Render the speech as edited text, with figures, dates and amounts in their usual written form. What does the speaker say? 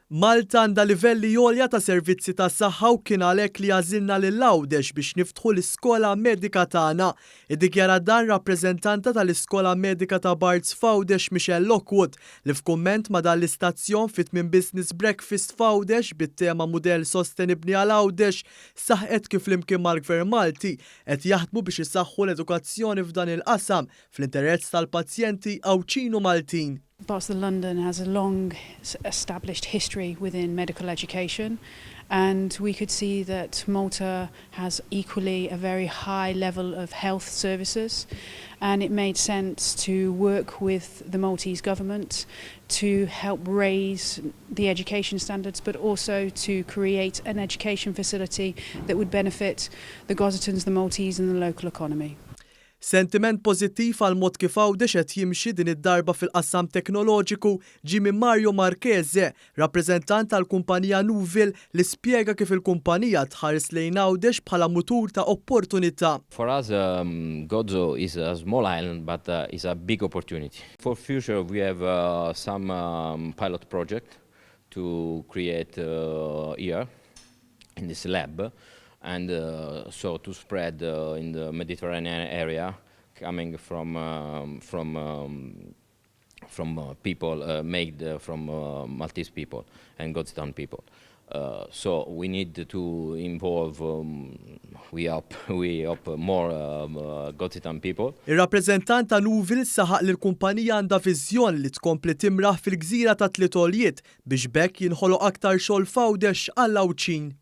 Malta għandha livelli għolja ta' servizzi ta' saħħa u kien għalhekk li għażilna lil Għawdex biex niftħu l-iskola medika tagħna. Iddikjara dan rappreżentanta tal-Iskola Medika ta' Barts f'Għawdex Michelle Lockwood li f'kumment ma' dan l-istazzjon fi tmiem Business Breakfast f'Għawdex bit-tema Mudell Sostenibbli għal Għawdex saħqet kif flimkien mal-Gvern Malti qed jaħdmu biex isaħħu l-edukazzjoni f'dan il-qasam fl-interess tal-pazjenti Għawdxin u Maltin. Barts London has a long established history within medical education, and we could see that Malta has equally a very high level of health services, and it made sense to work with the Maltese government to help raise the education standards, but also to create an education facility that would benefit the Gozitans, the Maltese and the local economy. Sentiment pożittiv għal mod kif Għawdex qed jimxi din id-darba fil-qasam teknoloġiku ġie minn Mario Marchese, rappreżentant tal-kumpanija Nuvil li spjega kif il-kumpanija tħares lejn Għawdex bħala mutur ta' opportunità. For us, Gozo is a small island, but is a big opportunity. For future, we have some pilot project to create here in this lab, and so to spread in the Mediterranean area, coming from people made from Maltese people and Gozitan people. So we need to involve, we hope more Gozitan people. Ir-rappreżentant ta' Nuvil saħaq li l-kumpanija għandha viżjon li tkompli timraħ fil-gżira ta' Tliet Għoljiet biex b'hekk jinħoloq aktar xogħol f'Għawdex għall-Għawdxin.